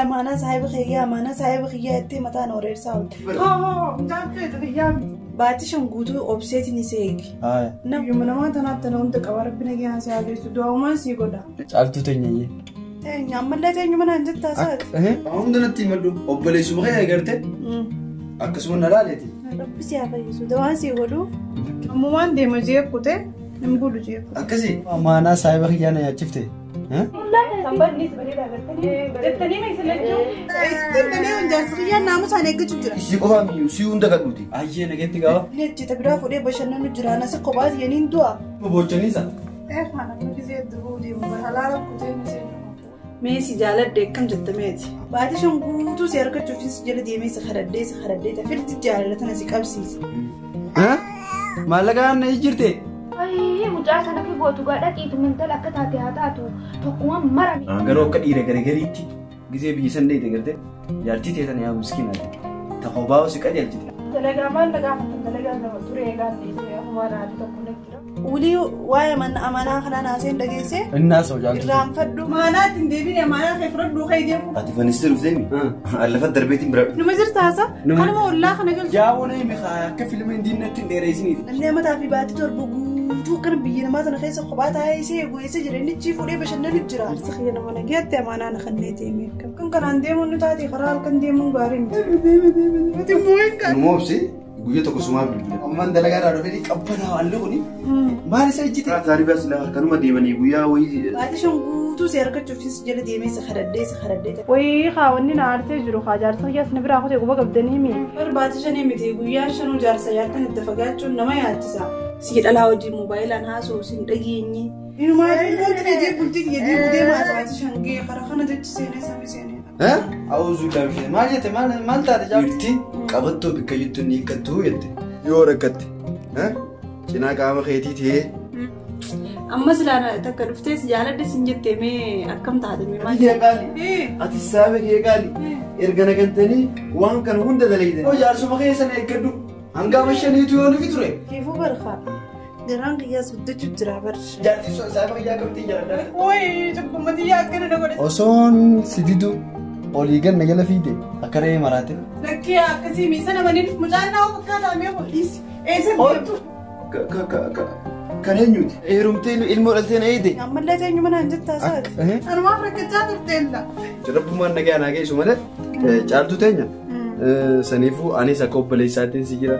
Amaanaa saahiba kiyyaa, amaanaa saahiba kiyyaa jettee mataan oreersaa oolte. Hoo mucaan feetu kiyyaa. Baatii shan guutuu obseetiin isa eegi. Nayyuma namaa tanaaf tana hunda qaba rabbi nagaa si haa geessu du'aumaan sii godha. Caaltuu teenyayyee. Teenya ammallee teenyuma naan jettaa saati. Hunda natti himadhu obboleessuma kee agarte akkasuma na laaleeti. Rabbi si haa fayyisu dawaan sii godhu. Ammumaan deema jee kutee hin bulu jee kute. Akkasii. Amaanaa saahiba kiyyaa na nyaachifte. Jettanii ma isin lachuu? Ittiin danee jaarsi kiyyaan naamusaan eeggachuu jira. Isii qofaa miyyuu si hunda gadhuuti. Ayyee nageetti gaafa. Inni hojjeta biraa fuudhee bashannanu jira nasi kophaa yaniin du'a. Bochaniisa. Eefaan amma gisee dubuu deemu bara halaala kutee miseen. Mee si jaaladde akkam jette meeti. Baatii shan guutuu si argachuuf si jala deemee si kadhadhee si kadhadhee tafirti jaalala tana si qabsiisa. Maallaqa na jijjiirte. Ayii mucaa sana fi gootu gaadha qiitu mintala akka taate haa taatu tokkuma marame. Garuu akka dhiira garagariitti gisee biyya san dheete garte jaartii teessan yaa miskiinaati. Takobaa si qajeelchite. Dalagaa maal na gaafatan dalagaa nama ture eegaan dhiisee akkuma naati tokko na jira. Wulii waa'ee amanaa kanaa naaseen dhageessee. Innaa soo jaaltu. Irraanfadhu. Maanaa ittiin deebiin amaanaa kee fudhadhu kee deemu. Ati fannisitee dhuftee mi? Lafa darbeetiin bira. Numa jirta haasa? Kanuma ollaa kana galchu. Jaawwan himi akka filma hin natti hin dheereessiniiti. Namni amataa fi baatii torba guutuu kan biyya namaa sana keessa kophaa taa'ee isee eegu eessa jira inni chii fuudhee bashannanu jira. Jaarsi kiyya nama nageetti amaanaa na kannee deemee akkam. Kan kanaan deemuun nu taate karaa halkan deemuun gaarii miti. Ati immoo hin qabu. Numa obsi guyyaa tokko sumaa bilbila. Ammaan dalagaa irraa dhufee qabbanaa haalli kuni maal isa ejjite? Taarifa silaa harkanuma deemanii guyyaa wayii. Baatii shan guutuu si argachuuf si jala deemee si kadhadhee si kadhadhee. Wayii kaawwanni na aarsee jiru kaa jaarsa kiyyaas na biraa kutee quba qabdanii mi? Bar baatii shanii miti guyyaa shanuu jaarsa jaartan itti fagaachuun nama yaachisa. Si dhalaa wajjin moobaayilaan haasa'u si hin dhageenye. Inumaa bultii bultii deemuu deemaa baatii shan gahee karaa kana jechi seenee sami seenee. Awuuzuu laamshee maal jette maal taate jaalti? Qabattoo bikka jettu ni hiikkattuu jette. Yoo rakkatte cinaa qaama keetii ta'ee. Ammas ilaala takka dhuftee si jaaladhe sin jettee mee akkam taate mee maal? Ati qaali. Ati saaba kee qaali. Erga nagantanii waan kana hunda dalaydan. Yoo jaarsuma keessan eeggadhu hanga shaniitu yoo nufi ture. Kiifuu barfaa. Garaan kiyyaas guddachuu jira bar. Jaartii saaba kiyyaa qabxii jaaladha. Wayii cubbummati yaa akkana na godhe. Osoon si didu olii ganna jala fiide akka re'ee maraate. Lakkee akkasii miisa namaniin mucaan nama fakkaataa mee hodhiisi. Eessa deemtu? Kan eenyuti? Heerumtee ilmoo dhaltee na eeyite. Ammallee teenyuma naan jettaa saati. Anumaaf rakkachaa turteella. Rabbumaan nagaa naa geessu malee caaltuu teenya. Saniifuu anis akka obboleessaatiin si jira.